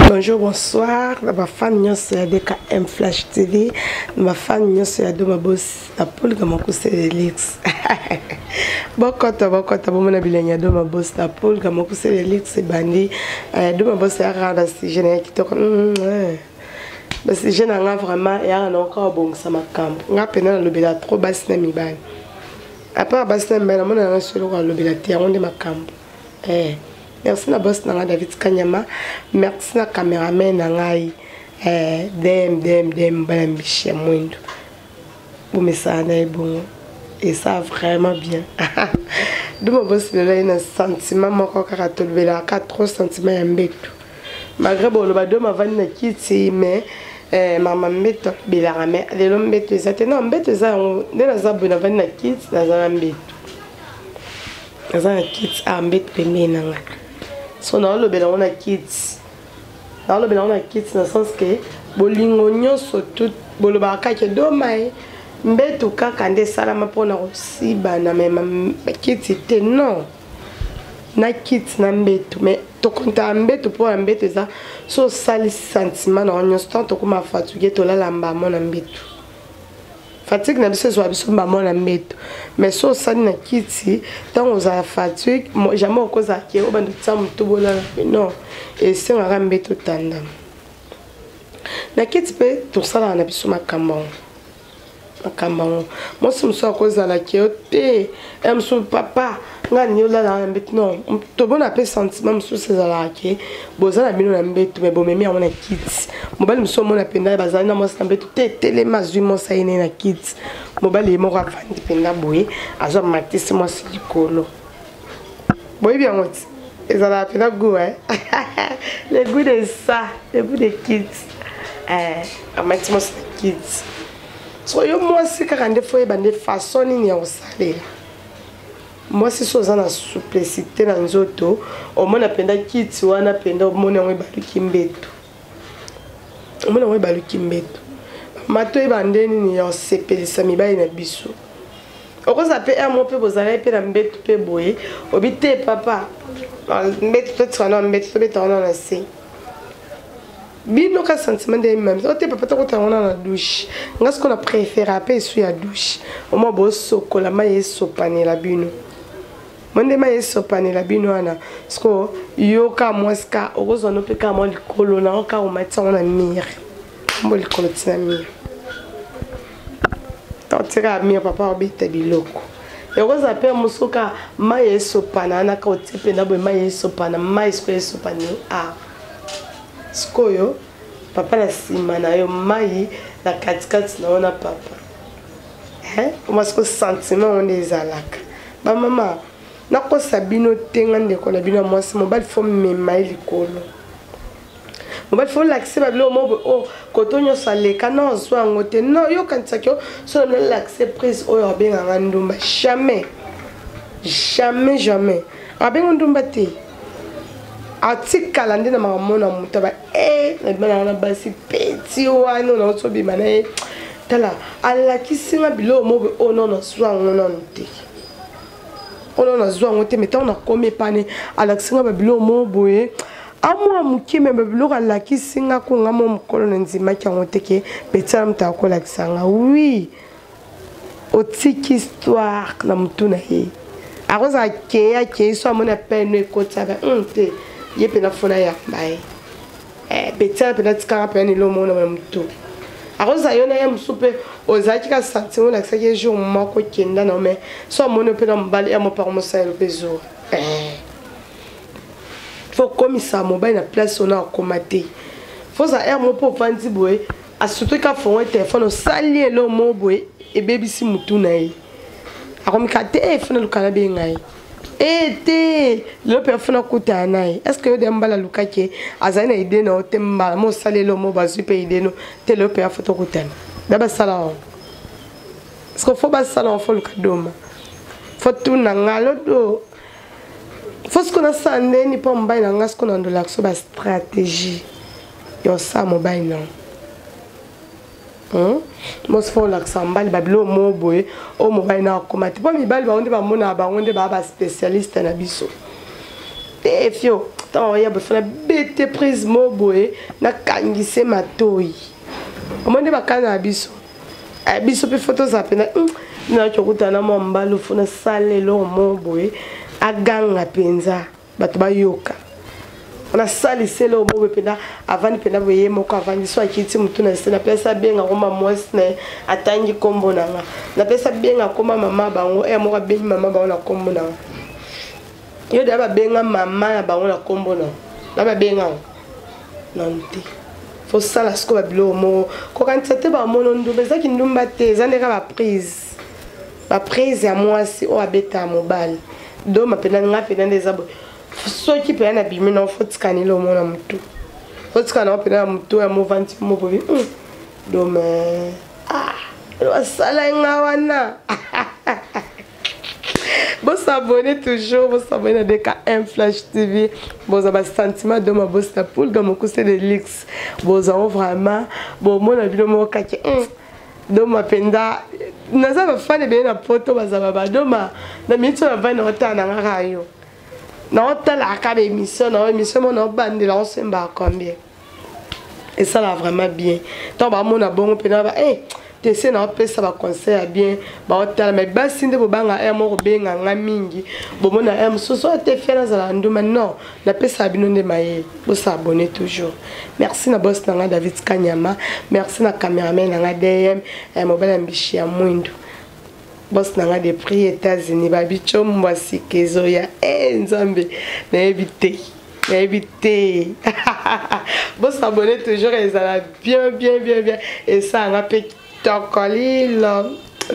Bonjour, bonsoir, na ba fan nyonso ya DKM Flash TV, na ba fan nyonso ya Doma Boss, na Pulga Mokuse Delix. Bokota bokota bomona bilenge ya Doma Boss na Pulga Mokuse Delix ebandi. Eh, Doma Boss ya rara sujet na kitoko. Mm, eh. Ba sujet na nga vraiment ya na oka obongisa makambo. Nga pena nalobela trop basi na mibali. À part basi na mibali namona nga solo ko alobela te yango nde makambo. Eh. Merci na boss na nga David Kanyama. Merci na cameraman na ngai eh, DM DM DM bana mbishi ya mwindu. Bomesana na ye bongo. Et ça vraiment bien. Duma boss lelo ye na sentiment moko kaka tolobelaka trop sentiment ya mbetu. Malgré boloba doma avandi na kiti mais eh, mama mbeto alobelaka mais lelo mbeto eza te. Non mbeto eza yango nde naza boye navandi na kiti naza na mbeto. Naza na kiti ah mbeto pembeni na nga. So naolobela yango na kiti. Naolobela yango na kiti na sens que bolingo nyonso tout bolobaka kaka doma ye mbeto kaka nde esalama mpona kosibana me kiti te non na kiti na mbeto mais tokontaka mbeto mpo na mbeto eza so osali sentiment na yo nyonso ntango tokóma fatigue tolala mbamo na mbeto fatigue na biso ezwa biso mbamo na mbeto mais so osali na kiti ntango ozala fatigue jamais okozala ke obanda otia motu bolala mpe non esengaka mbeto otandama na kiti mpe tosalaka na biso makambo yango makambo yango mwasi mosusu akozala ke yo te ya mosusu papa ngai alingi olala na mbeto non tobona mpe sentiment mosusu ezalaka ke boza na bino na mbeto me bomemi yango na kiti mobali mosusu omona mpenza bazali na mwasi na mbeto te telema azwi mwasi aye naye na kiti mobali ye moko avandi mpenza boye azwa matisi mwasi likolo boyebi yango ti ezalaka mpenza goût eh? Le goût de ça, le goût de kiti eh, amati mwasi na kiti so yo mwasi kaka nde fo oyeba nde façon nini ya kosalela mwasi so oza na souplicité na nzoto omona mpenza kiti wana mpenza omoni yango ebaluki mbeto omoni yango ebaluki mbeto mama toyeba nde nini ya kosepelisa mibali na biso okozala mpe heure moko mpe bozalaki mpe na mbeto mpe boye obi te papa mbeto totika na mbeto tobeta wana na se bino ka sentiment nde mami ote papa tokota yango na douche nga siko na préféra mpe esu ya douche omwa bosokola mai esopanela bino mo nde mai esopanela bino wana siko yoka mwasi ka okozwa no mpe ka mwa likolo na oka omatisa yango na mire mbo likolo ntina mire totika mire papa obeta biloko ekozala mpe mosuka mai esopana wana ka otie mpenza boye mai esopana mai sikoyo esopani a sikoyo papa na nsima na yo mai na katikati na yo na papa oma siko sentiment ngo nde ezalaka bamama nakosa bino te nga ndeko na bino ya mwasi mobali fo mema ye likolo mobali fo olakise babiloko moko boye o koto nyonso aleka na ozwa yango te non yo okanisaki yo so nalakise prise oyo abenganga ndumba jamais jamais jamais abenga ndumba te atikala nde na makambo na moto aba e nabima nanga na basi peti wana oyo nauti obima na ye tala alakisi nga biloko moko oyo nano nazwa yango nano te oyo nano nazwa yango te mai ntango nakomi epane alakisi nga babiloko moko boye amwa moke me babiloko alakisi nga ko nga mwa mokolo na ndimaki yango te ke peti wana moto akolakisa nga wi otiki histoire na motu na ye akozala kei akei so amoni apene ekotiaka te ye mpena fona yamba ye eh, betiana mpena atikaka mpena nilo mona na motu akozala yo na ye mosusu mpe ozalaki ka sentiment olakisaki ye jour moko kenda na mais so amoni mpe na mobali ya mopako mosalelo mpe jour eh. Fo komisa mobali na place ona akoma te foza heure moko mpe ofandi boye asutuki afongo telefone osali eloko moko boye ebebisi motu na ye akomi ka te eh, fona luka nabenga ye e eh, te lelo mpe afuna kutana na ye est ce que yo de mbala alukaki ye azali na ide na yo te mbala mo osali eloko moko bazwi mpe ide no te lelo mpe afo tokutana da basala yango parce que fo basala yango fo luka doma fo tuna nga lodo fo siko nasala ndeni mpo mobali na nga siko na ndolakso ba stratégie ya osala mobali na hmm? Mwasi fo olakisa mobali babiloko moko boye oyo mobali na akoma te mpo mibali bango nde bamonaka bango nde baa baspécialiste na biso te fio. Ntango oya boye fana bete prise mo boye nakangise matoi. Omoni nde bakana na biso. Eh, biso mpe fo tozala mpenza hmm, nayaki kokutana na mwa mobali fo nasala eloko moko boye aganga mpenza bato bayoka nasalisa eloko moko boye mpenza avandi mpenza boye ye moko avandi so akiti motu na se napesi abenga koma mwasi na ye atangi nkombo na nga napesi abenga koma mama bango ye moko abengi mama bango na nkombo na nga yo deya babenga mama na bango na nkombo na na babenga yango nanu te fosala sikoyo babiloko moko kokanisa te bamono ndumba eza kindumba te eza ndeka baprise baprise ya mwasi oyo abetaka mobali doma mpenza nga mpenza nde eza boye soki mpenza nabimi nao fotika nini omona motu fotika nao mpenza na motu ya movanti mobobi hmm, dome ah asala nga wana bosabone toujours bosabone na dkm flash tv bozwa basentiment do mabosi na pulga mokuse de luxe bozwango vraiment bomona bino moko kaki hmm, doma mpenza naza bafani ebele na poto bazala badoma na miniti oyo navandi naotala na nga kaka yo naotalaka baémission nao émission mo naobandela osembaka combien esala vraiment bien ntango bamona bongo mpena ba eh, tese na opesa baconseil ya bien baotala mai basi nde bobanga r moko kobenga nga mingi bomona r mosusu oyo te fia nazala nduma non napesaka bino nde mayele bosabone toujours merci na boss na nga david kanyama merci na cameraman na nga dm eh, mobali ya mbishi ya mwindu boss na nga de prix états-unis babi combwa sika ezoya e eh, nzambe nayebi te nayebi te bosabone toujours ezala bien bien bien bien esalanga mpe kitoko lilo.